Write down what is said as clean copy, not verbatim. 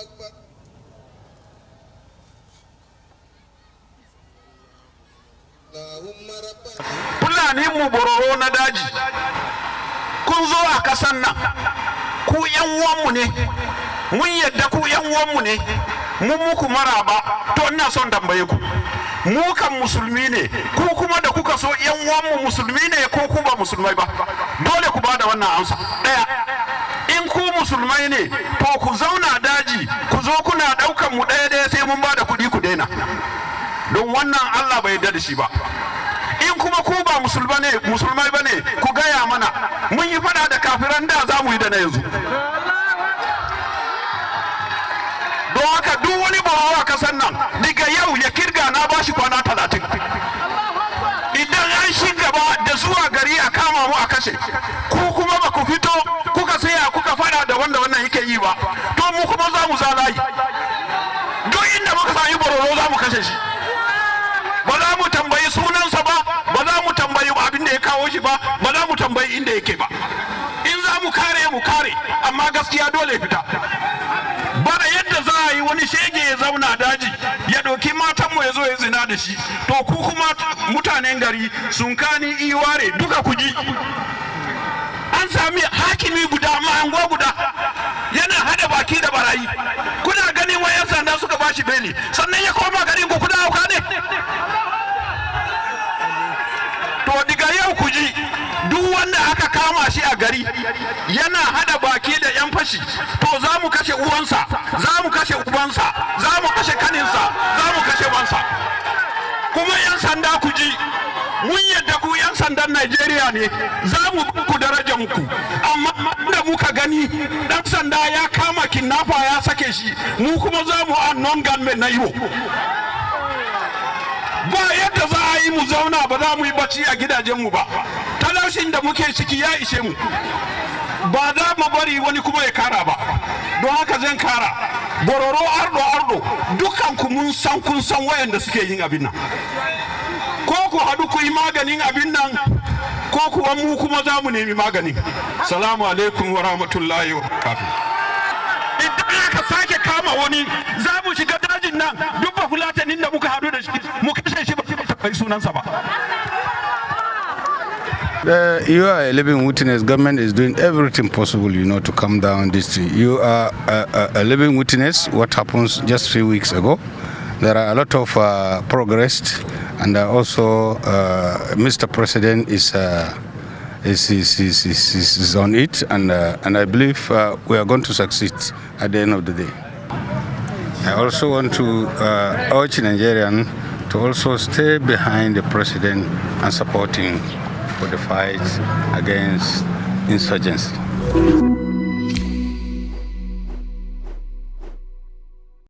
أكبر. اللهم ربنا Fulani mu Bororo na daji, kun zo a kasan nan, ku yan uwanmu ne, mun yadda ku yan uwanmu ne, mun muku maraba. To, ina son tambaye ku, mu kan musulmi ne, ku kuma da kuka so yan uwanmu musulmi ne ko ku ba musulmai ba? Dole ku bada wannan amsa daya. In ku musulmai ne, to ku zauna daji, ku zo kuna daukan mu ɗaya ɗaya sai mun bada kuɗi, ku daina, don wannan Allah bai yarda da shi ba. In kuma ku ba musulma ne, musulmai ba ne, ku gaya mana. Mun yi fada da kafiran da, za mu yi da na yanzu. Don haka duk wani Bororo a kasan nan, daga yau ya kirga, na bashi kwana 30. Idan an shi gaba da zuwa gari a kama mu a kashe ku, kuma ba ku fito kuka tsaya kuka fada da wanda wannan yake yi ba, to mu kuma za mu za layi. Duk inda muka sami Bororo, za mu kashe shi. Ba za mu tambayi sunansa ba, ba za mu tambayi abin da ya kawo shi ba, ba za mu tambayi inda yake ba. In za mu kare, mu kare, amma gaskiya dole fita. Bana yadda za a yi wani shege ya zauna daji ya ɗauki matanmu ya zo ya zina da shi. To, ku kuma mutanen gari sun kani iware duka, ku ji, an sami hakimi guda, anguwa guda, yana hada baki da barayi. Kuna ganin wayan sanda suka bashi beli, sannan ya koma garin ku. Kuna hauka ne? To, daga yau ku ji, duk wanda aka kama shi a gari yana hada baki da yan fashi, to za mu kashe uwansa, za mu kashe ubansa, za mu kashe kaninsa, za mu kashe wansa. Kuma yan sanda, ku ji, mun yadda ku yan sandan Najeriya ne, za mu ku darajar ku, amma da muka gani dan sanda ya kama kidnapper ya sake shi, mu kuma za mu unknown gunmen na Yiwo. Ba yadda za a yi mu zauna ba za mu yi bacci a gidajenmu ba. Talaushin da muke ciki ya ishe mu, ba za mu bari wani kuma ya kara ba. Don haka zan kara, Bororo, Ardo, Ardo, dukkan ku mun san kun san wayanda suke yin abin nan. Ko ku haɗu ku yi maganin abin nan, ko kuwa mu kuma za mu nemi maganin. Salamu alaikum wa rahmatullahi wa barakatuh. Idan aka sake kama wani, za mu shiga dajin nan, duk ba Fulatanin da muka haɗu da shi mu kashe shi, ba bai sunansa ba. You are a living witness. Government is doing everything possible to calm down this thing. You are a living witness. What happens just 3 weeks ago? There are a lot of progress, and also Mr. President is on it, and I believe we are going to succeed at the end of the day. I also want to urge Nigerian to also stay behind the president and supporting for the fight against insurgency.